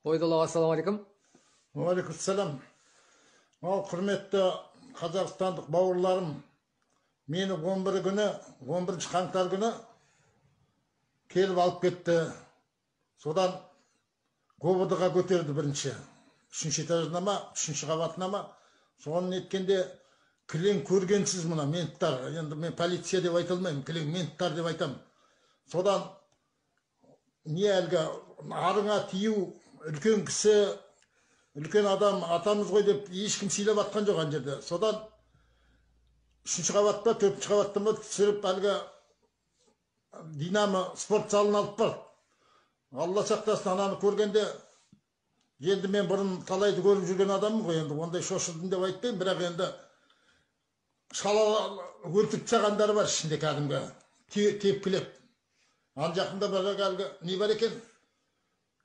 Қойдолла, ассалаумағалейкум. Уағалейкумассалам. Ал, құрметті қазақстандық бауырларым, мені 11 күні, 11 қаңтар күні келіп алып кетті. Содан ГОВД-ға көтерді бірінші. 3-ші этажына ма, 3-ші қабатына ма. Соны неткенде кілең көргенсіз мына менттар. Енді мен полиция деп айта алмаймын, кілең менттар деп айтамын. Содан не әлгі арыңа тию, үлкен кісі, үлкен адам атамыз ғой деп ешкім сыйлап атқан жоқ ана жерде. Содан 3-ші қабатта, 4-ші қабатта ма түсіріп әлгі Динамо спорт залына алып барды. Алла сақтасын, ананы көргенде енді мен бұрын талайды көріп жүрген адаммын ғой, енді ондай шошыдым деп айтпаймын, бірақ енді шала өлтіріп тастағандары бар ішінде кәдімгі тепкілеп. Ана жақында бірақ әлгі не бар екен,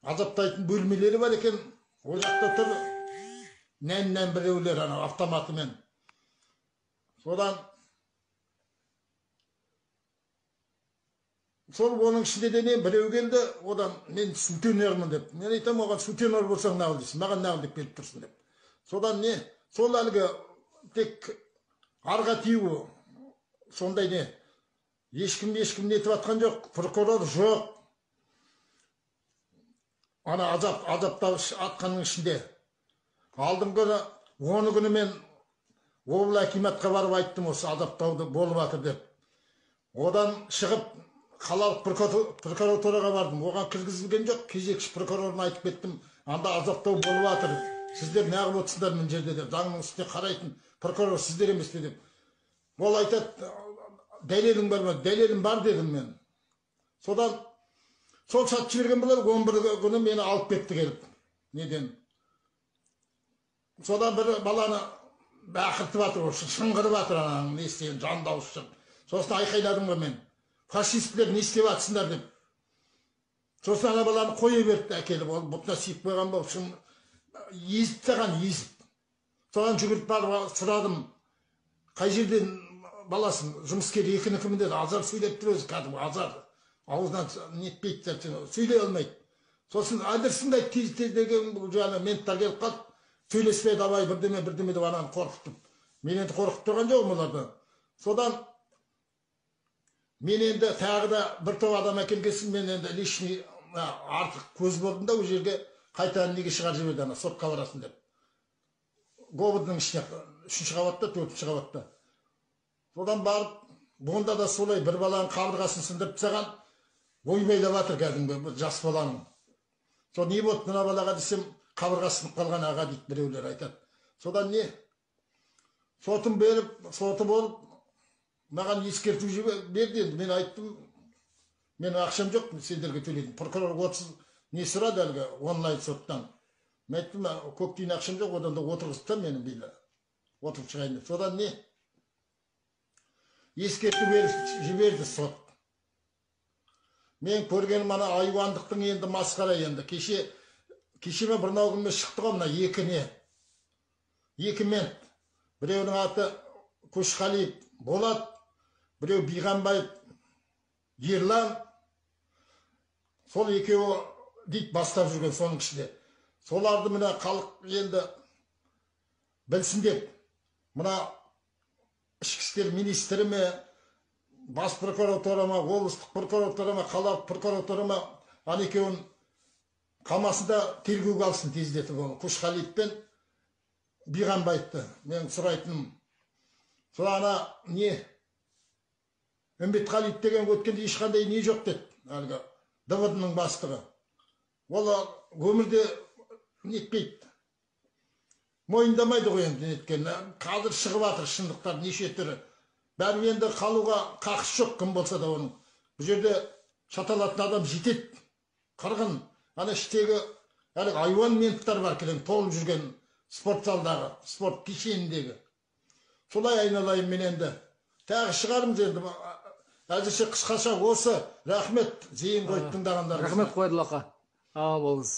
азаптайтын бөлмелері бар екен, ол жақта тұр нән-нән біреулер ана автоматымен. Содан сол оның ішінде де не біреу келді, одан мен сутенермін деп. Мен айтамын оған, сутенер болсаң нағыл дейсің, маған нағыл деп келіп тұрсың деп. Содан не, сол әлгі тек арға тию сондай не, ешкім ешкім нетіп атқан жоқ, прокурор жоқ. Ана азаптап атқанның ішінде. Алдыңғы 10 күні мен обл акиматқа барып айттым, осы азаптауды болып жатыр деп. Одан шығып қалалық прокуратураға бардым, оған кіргізілген жоқ, кезекші прокурорына айтып кеттім, анда азаптау болып жатыр, сіздер неғып отырсыңдар мына жерде деп, заңның үстіне қарайтын прокурор сіздер емес пе деп. Ол айтады, дәлелің бар ма? Дәлелім бар дедім мен. Содан сол сатып жіберген бұлар 11 күні мені алып кетті келіп неден. Содан бір баланы бақыртып жатыр, шыңғырып жатыр ананың не істеген, жан дауысы шығып. Сосын айқайладым ғой мен, фашистлер не істеп жатсыңдар деп. Сосын ана баланы қоя берді әкеліп, ол бұтына сиіп қойған болып, езіп тастаған, езіп. Содан жүгіріп барып сұрадым, қай жерден баласын, жұмыскер екінікімін деді, азар сөйлеп тұр өзі, кәдімгі азар, аузынан нетпейді, сөйлей алмайды. Сосын әдірсіңді айт, тез-тез деген жаңа менттар келіп қалды, сөйлеспе, давай бірдеме бірдеме деп ананы қорқытып. Мен енді қорқытып тұрған жоқпын оларды. Содан мен енді тағы да бір топ адам әкелгесін, мен енді лишний артық көз болдым да, ол жерге қайтадан неге шығарып жіберді, ана сотқа барасың деп. ГОВД-ның ішіне, 3-ші қабатта, 4-ші қабатта. Содан барып, бұнда да солай бір баланың қабырғасын сындырып тастаған, ойбайлап жатыр кәдімгі бір жас баланың. Сол не болды мына балаға десем, қабырғасы сынып қалған аға дейді біреулер айтады. Содан не? Сотын беріп, соты болып, маған ескерту берді енді. Мен айттым, мен ақшам жоқ, сендерге төлейтін. Прокурор 30 не сұрады әлгі онлайн соттан. Мен айттым, көк тиын ақшам жоқ, одан да отырғызды да мені биыл. Отырып шығайын деп. Содан не? Ескерту беріп жіберді сот. Мен көргенім ана айуандықтың енді масқара енді. Кеше ме бір нау күнме шықты ғой мына екі не? Екі мент. Біреуінің аты Көшқалиев Болат, біреу Биғамбаев Ерлан. Сол екеуі дейді бастап жүрген соның ішінде. Соларды мына халық енді білсін деп, мына ішкі істер министрі ме, бас прокуратура ма, облыстық прокуратура ма, қалалық прокуратура ма, ана екеуін қамасын да тергеуге алсын тездетіп оны. Көшқалиев пен Биғамбаевты мен сұрайтыным. Сол ана не Үмбетқалиев деген өткенде ешқандай не жоқ деді, әлгі ДВД-ның бастығы. Ол өмірде нетпейді, мойындамайды ғой енді неткен. Қазір шығып жатыр шындықтар неше түрі. Бәрі енді қалуға қақысы жоқ кім болса да оның. Бұл жерде шаталатын адам жетеді. Қырғын. Ана іштегі әлгі айуан менттар бар кілең толып жүрген спорт залдағы, спорт кешеніндегі. Солай айналайын мен енді. Тағы шығармыз енді. Әзірше қысқаша осы. Рахмет, зейін қойып тыңдағандарыңызға. Рахмет, Қойдолла аға. Аман болыңыз.